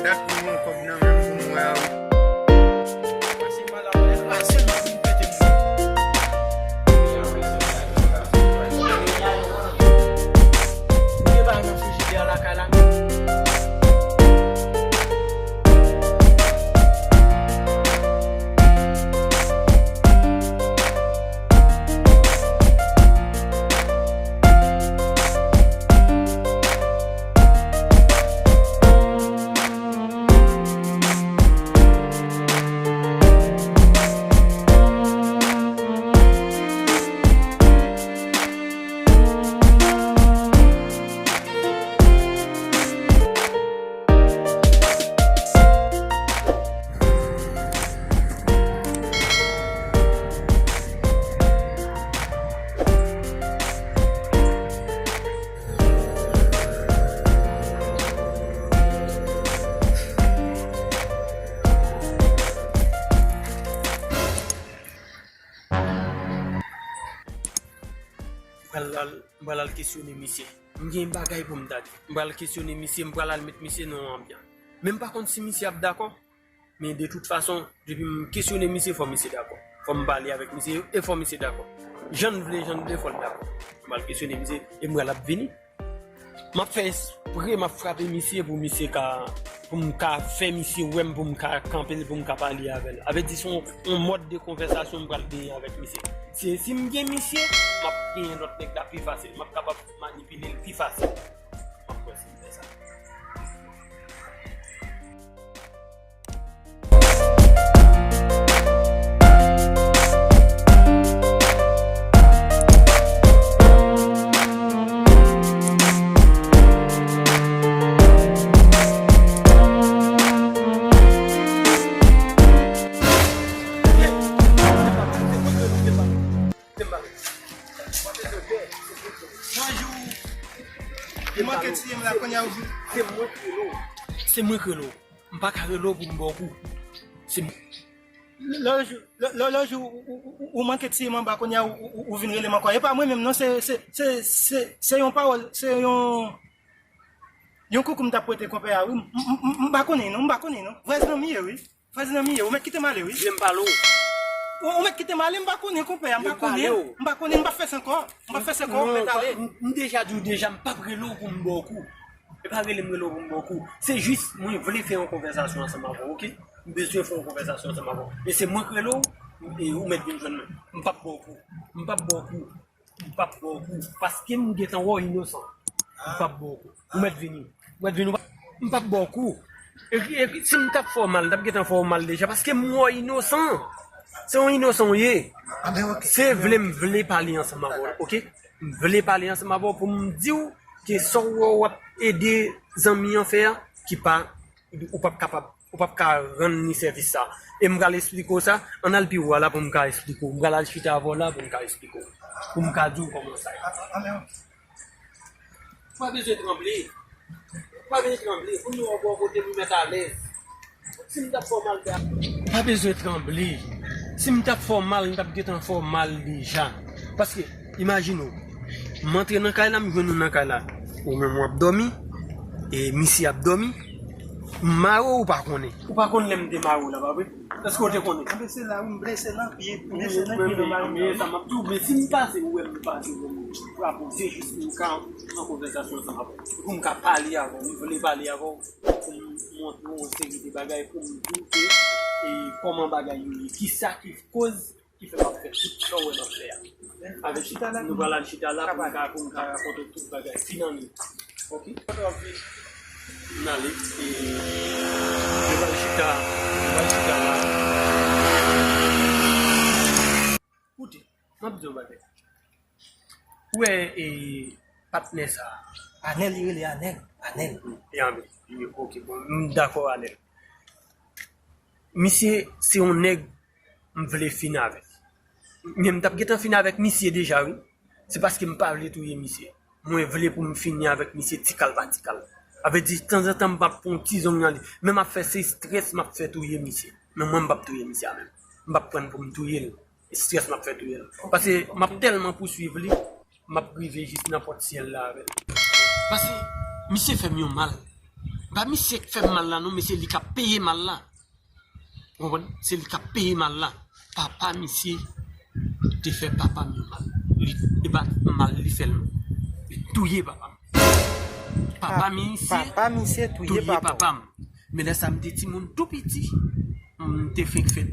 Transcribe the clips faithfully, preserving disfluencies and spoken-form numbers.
Dat pou mwen kòb nan men m pou m wè a wi. M pral al, m pral al kesyone misye. M gen bagay pou m ta di. M pral kesyone misye, m pral al met misye nan yon anbyans. Men m pa konn si misye ap dakò. Men de tout fason, depi m kesyone misye, fò misye dakò. Fò m pale avèk misye e fò misye dakò. Jan n vle, jan n vle, fò l dakò. M pral kesyone misye e m pral ap vini. M ap fè espre, m ap frape misye pou misye ka, pou m ka fè misye wè m, pou m ka kanpe l, pou m ka pale avè l. Sa vle di se yon, yon mòd de konvèsasyon m pral genyen avèk misye. Se si m gen misye, m ap genyen lòt nèg la pi fasil. M ap kapab manipile l pi fasil. M ap wè si m fè sa. Bonjou. Ou manke tiye m la kounye a ou vin. Se mwen k rele w. Se mwen k rele w. M pa ka rele w pou m ba w kou. Se m- Lè, lè, lè, lè jou ou, ou, ou, ou manke tiye m anba kounye a ou, ou, ou vin rele m ankò. E pa mwen menm non, se, se, se, se, se yon pawòl, se yon, yon koukou m t ap pote konpè a wi. M, m, m, m pa konnen non, m pa konnen non. Vwazin an m ye wi. Vwazin an m ye, ou mèt kite m ale wi. Vye m pale w. Ou, ou mèt kite m ale, m pa konnen konpè a, m pa konnen. M pa konnen, m pa fè sa ankò. M pa fè sa ankò, m mèt ale. M, m deja di w deja, m p ap rele w pou m ba w kou. E pa rele m rele w pou m ba w kou. Se jis, mwen vle fè yon konvèsasyon ansanm avè w, oke? M bezwen fè yon konvèsasyon ansanm avè w. E se mwen k rele w, e ou mèt vin jwenn mwen. M p ap ba w kou. M p ap ba w kou. M p ap ba w kou. Paske m gentan wè w inosan. M p ap ba w kou. Ou mèt vini. Ou mèt vini. Ou pa- M p ap ba w kou. E, e, si m t ap fè w mal, m t ap gentan fè w mal deja. Paske m wè w inosan. Se yon inosan w ye. Se vle m vle pale ansanm avè w, oke? M vle pale ansanm avè w pou m di w ke sa w wè w ap ede zanmi an fè a, ki pa, ou p ap kapab, ou p ap ka rann li sèvis sa. E m pral esplike w sa, ann al pi wo a la pou m ka esplike w. M pral al chita avè w la pou m ka esplike w. Pou m ka di w kòman sa ye. Ou pa bezwen tranble. Ou pa bezwen tranble. Kounye a w bò kote m mèt alèz. Si m t ap fè w mal, te ap. Pa bezwen tranble. Si m t ap fè w mal, m t ap gentan fè w mal deja. Paske, imajine w, m antre nan kay la, m jwenn ou nan kay la. Ou menm w ap dòmi, e misye ap dòmi. M mare w, ou pa konnen. Ou pa konn lè m te mare w la, pa vre? Èske w te konnen? M blese la, wi, m blese nan pye, m blese nan pye, m pa konn. Men sa m ap di w, men si m pase, ou wè m pase, ou wè m frape w, se jis pou m ka nan konvèsasyon ansanm avè w. Pou m ka pale avè w, m vle pale avè w. Pou m montre w yon seri de bagay, pou m di w ke, e, kòman bagay yo ye, kisa ki koz ki fè m ap fè tout sa w wè m ap fè a. Avèk chita la, nou pral al chita la pou m ka, pou m ka rakonte w tout bagay. Fin annik. Oke? Kote w ap vin? M ale, e, nou pral chita, nou pral chita la. Koute, m ap di w yon bagay. Ou wè, e, patnè sa a? Anèl, li rele Anèl. Anèl. E, anben, e, oke, bon, m dakò, Anèl. Misye se yon nèg m vle fin avèk. Men m t ap gentan fin avèk misye deja, wi. Se paske m pa vle touye misye. Mwen vle pou m fini avèk misye ti kal pa ti kal. Sa vle di, tanzantan m ap pran yon ti zong nan li. Men m ap fè se estrès m ap fè touye misye. Men mwen m p ap touye misye a menm. M p ap pran pou m touye l. Estrès m ap fè touye l. Paske m ap tèlman pouswiv li, m ap rive jis nan pòt syèl la avè l. Paske misye fè m yon mal. Pa misye k fè m mal la non, men se li k ap peye mal la. Ou konprann? Se li k ap peye mal la. Papa misye te fè papa m yon mal. Li, e pa mal li fè l non. Li touye papa m. Papa misye touye papa m. Men lè sa m te timoun tou piti. M te fenk fèt.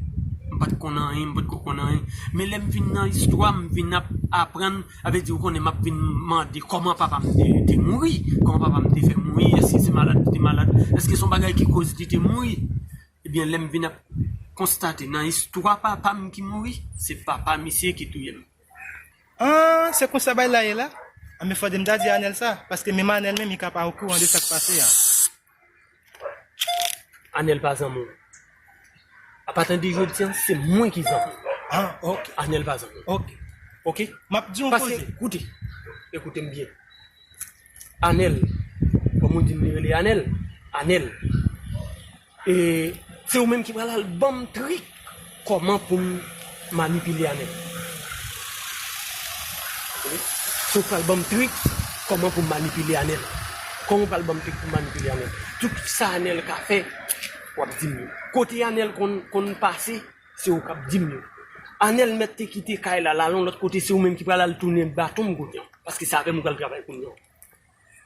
M pa t konn anyen, m pa t ko konn anyen. Men lè m vin nan istwa, m vin ap aprann, sa vle di ou konnen m ap vin mande kòman papa m te, te mouri, kòman papa m te fè mouri, èske se malad li te malad, èske se yon bagay ki koz li te mouri. Ebyen, lè m vin ap konstate nan istwa papa m ki mouri, se papa misye ki touye l. Ah, se konsa bagay la ye la? Anben, fòde m ta di Anèl sa, paske menm Anèl menm, li ka pa okouran de sa k pase a. Anèl pa zanmi w. Apati de jodi an, se mwen ki zanmi w. Ah, ok. Anèl pa zanmi w. Ok. Ok? M ap di yon koze. Paske, koute. Ekoute m byen. Anèl, kòm ou di m li rele Anèl, Anèl, e, se ou menm ki pral al ban m trik kòman pou m manipile Anèl. Se ou k pral ban m trik kòman pou m manipile Anèl. Kòman ou pral ban m trik pou m manipile Anèl? Tout sa Anèl ka fè, w ap di m yo. Kote Anèl konn, konn pase, se ou k ap di m yo. Anèl mèt te kite kay la, l al yon lòt kote, se ou menm ki pral al tounen baton m kounye a. Paske se avè m ou pral travay kounye a.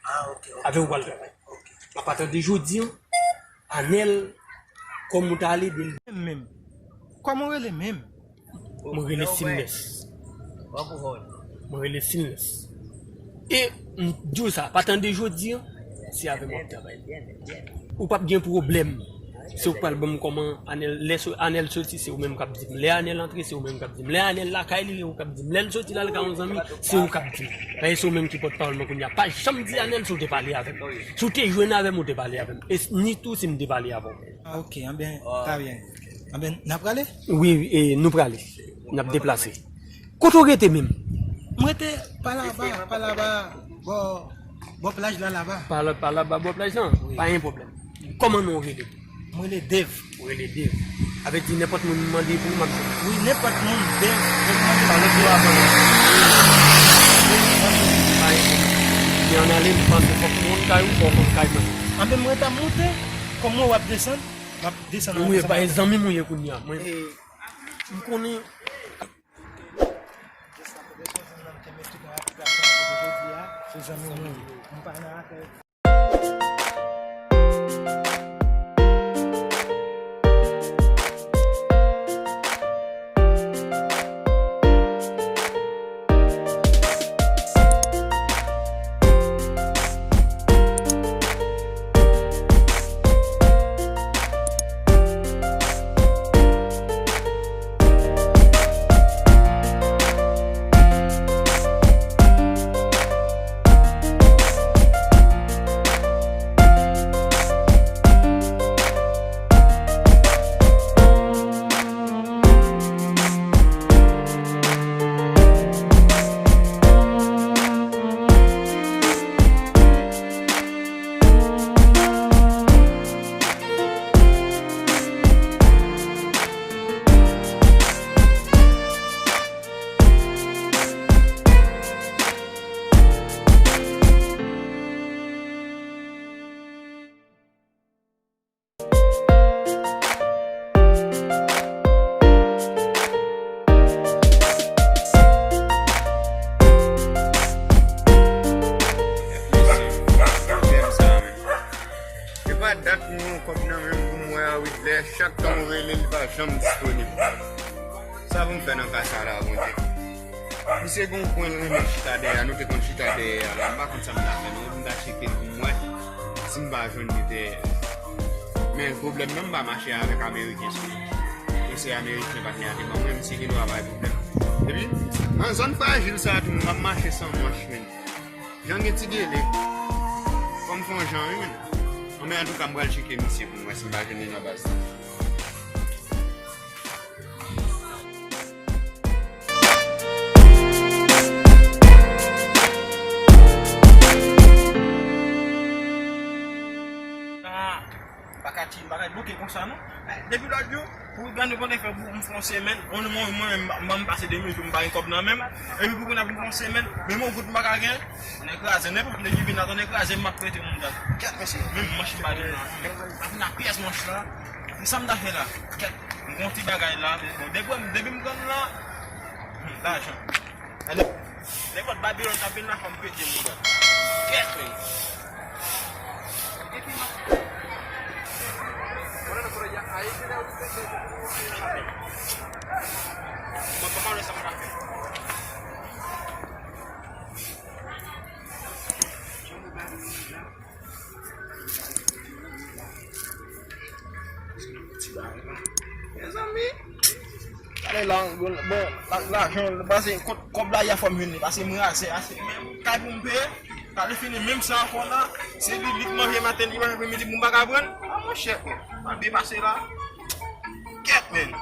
Ah, ok, ok. Avè w pral travay. Ok. Apati de jodi an, Anèl, kòm ou ta ale de l. Menm. Kòman w rele menm? Mwen rele Silnès. Mwen rele Silnès. E m di w sa, apati de jodi an, se avè m w ap travay. Ou p ap gen pwoblèm. Se ou k pral ban m kòman Anèl, lè so-, Anèl soti, se ou menm k ap di m. Lè Anèl antre, se ou menm k ap di m. Lè Anèl lakay li, se ou k ap di m. Lè l soti l al ka yon zanmi, se ou k ap di m. Paske se ou menm ki pòtpawòl mwen kounye a. Pa janm di Anèl si w te pale avè m. Si w te jwenn avè m, ou te pale avè m. E s-, ni tou si m te pale avè w. Ah, ok, anben, ta byen. Anben, n ap prale? Wi, wi, e, nou prale. N ap deplase. Kote w rete menm? Mwen rete pa laba, pa laba, bò, bò plaj la laba. Pa la, pa laba, bò plaj lan? Wi. Pa gen pwoblèm. Kòman non w rele? Mwen rele Dave. Ou rele Dave. Avè di nenpòt moun mande pou ou, m ap jwenn. Wi, nenpòt moun, Dave, Dave mande. Pale pou avan. Pa gen pwoblèm. Byen ale, m panse fòk ou konn kay ou, fòk ou konn kay mwen. Anben, mwen ta moute, kòm mwen w ap desann, m ap desann. Wi, pa gen zanmi m ou ye kounye a. Mwen, m konnen. E pa dat mwen yon kòb nan men m pou m wè a wi. Lè chak tan m rele l, li pa janm disponib. Sa pou m fè nan ka sa la, Bondye? Misye gen yon kwen l renmen chita dèyè a, nou te konn chita dèyè a la. M pa konn sa m ta fè non, m ta tcheke pou m wè si m pa jwenn li dèyè. Men pwoblèm nan, m pa mache avèk Ameriken sou li. E se Ameriken patnè a te ban mwen, misye gen dwa bay pwoblèm. Epi, nan zòn frajil sa a tou, m ap mache san manch, menn. Jan gen ti gele. Fò m fè yon jan, wi, menn. Anben, antouka, m pral tcheke misye pou m wè si m pa jwenn li nan baz la. Ah, pa ka tchil, pa ka bloke konsa non. Depi lòt jou, pou gade nou pa ka fè pou m fè yon semèn, mwen, mwen, mwen, m pase de mil jou m pa gen kòb nan men m. Epi pou kounye a pou m fè yon semèn, menm yon goud m pa ka gen. Nèg kraze, nenpòt nèg ki vin la, nèg kraze, m ap prete moun dal. Kèt, mesye. Menm manch m pa gen la. M ap vin ak pyès manch la. M sa m ta fè la. Kèt, m gon ti bagay la. Bon, depi, depi m pran la, hmm, lajan. Nenpòt Babilòn k ap vin la, fò m prete moun dal. Kèt, men. Mwen, kòman lè sa m ta fè? Mezanmi. Gade la, bon, bon, la, lajan, pase, kot, kòb la, y a fò m jwenn li, pase mwen ase, ase, men, kay pou m peye, ta li fini, menm sa ankò la, se li, li k manje maten, li manje apremidi, pou m pa ka pran, a, monchè, bon, mal byen pase la. Kèt, men.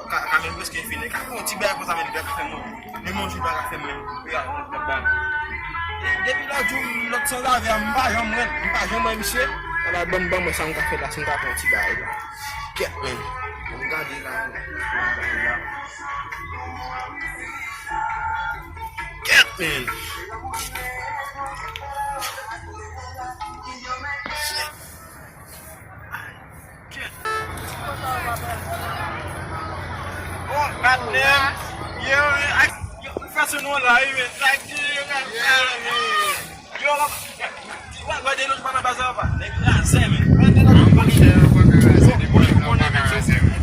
Ka, ka men preske fini. Ka fè yon ti bagay konsa, men li pa ka fè mwen. Li menm jou pa ka fè mwen. Li pa ka fè bagay. Depi lòt jou, lòt sanzave a, m pa janm wè l. M pa janm wè misye. Ala, ban m, ban mwen sa m ka fè la, si m ka fè yon ti bagay la. Kèt, men. Ann gade la, ann gade la. Kèt, men. Bon, patnè, yo, yo, fè sou nou la, wi, men, sa ki, yo, yo, yo, wè, wè, de nou pa nan baz la, pa. Nèg razè, men. Wè, de nou pa nan baz la, pa. Bon, bon, bon, bon, men,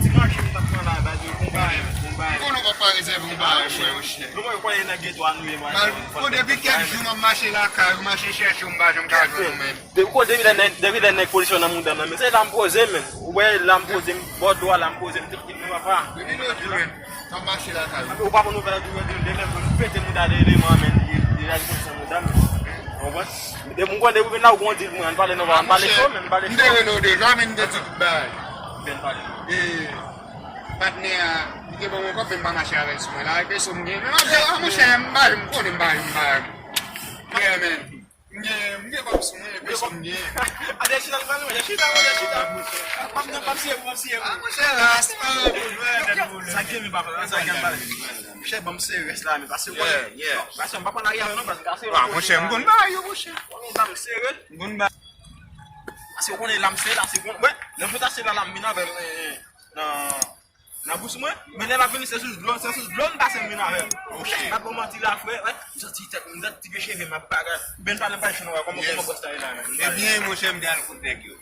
ti machin, m t ap pran la, baz, yo, bon, bay, bon, bay. Konnen w pa rezève yon bagay, frè, monchè. Nou, mwen, konnen nan geto a nou ye, mwen. Bon, depi kèk jou, m ap mache lakay, m mache chèche w, m pa janm ka jwenn ou, men. Depi kote, depi lè nèg, depi lè nèg polisyon nan mouda m nan, men se la m poze, men. Ou wè, la m poze, m bò dlo a, la m poze, m te kite m papa. Depi lòt jou, men, m ap mache lakay ou. Ou pa konn nouvèl a tou, de, de, de, de, pete mouda de eleman, men, li, li la polisyon mouda m. Ou konprann? Depi m konn depi vin la, ou gon di, mwen, ann pale non, ann pale cho, men, ann pale cho. M te rele w deja, men m te di tout bagay. Byen pale. E, patnè a, li te ban mwen kòb, men m pa mache avè l sou mwen la, e peso m gen. Men m ap di, a, monchè, m pa, m konnen m pa, m pa. Yeah, man. M gen, m gen kòb sou mwen, e peso m gen. A, de chita, chita, chita. M ap, m ap siye, m ap siye. A, monchè, ras, pa yon boul, wè, tèt boul. Sa gen, men, papa, sa gen, papa. Monchè, ban m sere rès la, men, paske w konnen. Yeah, yeah. Paske m pa pran lari avè w non, paske se. A, monchè, m konn bagay yo, monchè. Ban m sere. M konn bagay. Paske w konnen la, m sere la, se bon. Wè, lè m fè ta se la, la, m vin avè l, eh, eh, nan Nan bous mwen, men lè m ap vini, se sou dlo, se sou dlo m pase m vin avè l. Ok. M ap ba w manti la, frè, wè, m santi tèt, m santi ti pye cheve m ap bagay. Ben pale m pale chino wè, kòman, kòman bòs la ye la menm? Ebyen, monchè, m te al kot nèg yo.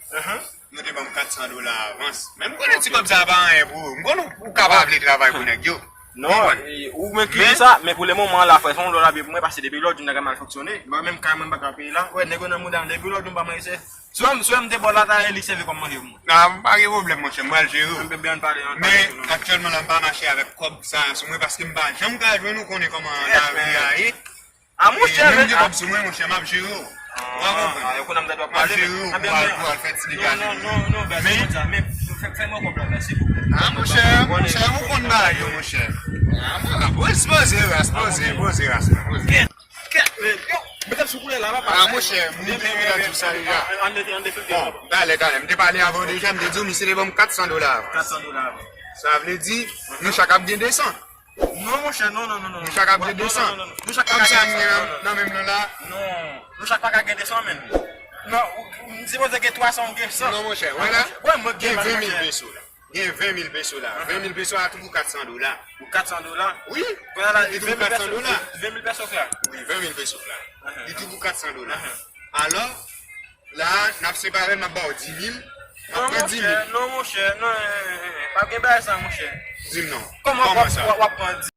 Yo te ban m kat san dola avans. Men m konnen ti kòb sa a pa anyen pou ou. M konnen ou, ou ka pa vle travay pou nèg yo. Non, e, ou menm ki di sa, men pou le moman la, frè, se yon lòt lavi pou mwen, paske depi lòt jou nèg la mal fonksyone, mwen menm kay mwen m pa ka peye la. Wè, nèg yo nan mouda m, depi lòt jou m pa manje, se Sou m, sou m te bò la, ta li sèvi kòm manje pou mwen. A, pa gen pwoblèm, monchè, m pral jere w. Men, aktyèlman la, m pa mache avèk kòb sa a sou mwen, paske m pa janm ka jwenn ou, konnen kòman lavi a ye. A, monchè, menm gen kòb sou mwen, monchè, m ap jere w. Ou pa konprann? M ap jere w pou al, pou al fè ti degaj. Non, non, non, men, fè, fè mwen kòb la, silvouplè. A, monchè, monchè, ou konn bagay yo, monchè. A, poze, poze, ras, poze, poze, ras, poze. Kèt, men, yo, mete m sou koulè la, papa. A, monchè, m te gentan di w sa deja. Ann, ann, ann, ann, bon, talè, talè, m te pale avè w deja, m te di w, misye te ban m kat san dola avans. Kat san dola avans. Sa vle di, nou chak ap gen de san. Non, monchè, non, non, non, non. Nou chak ap gen de san. Non, non, non, non. Nou chak pa ka gen de san, non, non, non. Kòb sa m gen nan, nan men m nan la. Non, nou chak pa ka gen de san, menm. Non, ou, ou, m sipoze gen twa san, ou gen san. Non, monchè, wè la, gen ven mil peso la. Gen ven mil peso la. Ven mil peso a tou pou kat san dola. Pou kat san dola? Wi. Kounye a la, li tou pou kat san dola. Ven mil peso k la? Wi, ven mil peso k la. Li tou pou kat san dola. Alò, la, n ap separe l, m ap ba w di mil. M ap pran di mil. Non, monchè, non, monchè, non, eh, eh, eh, pa gen bagay sa, monchè. Di m non. Kòman w ap, w ap, w ap pran di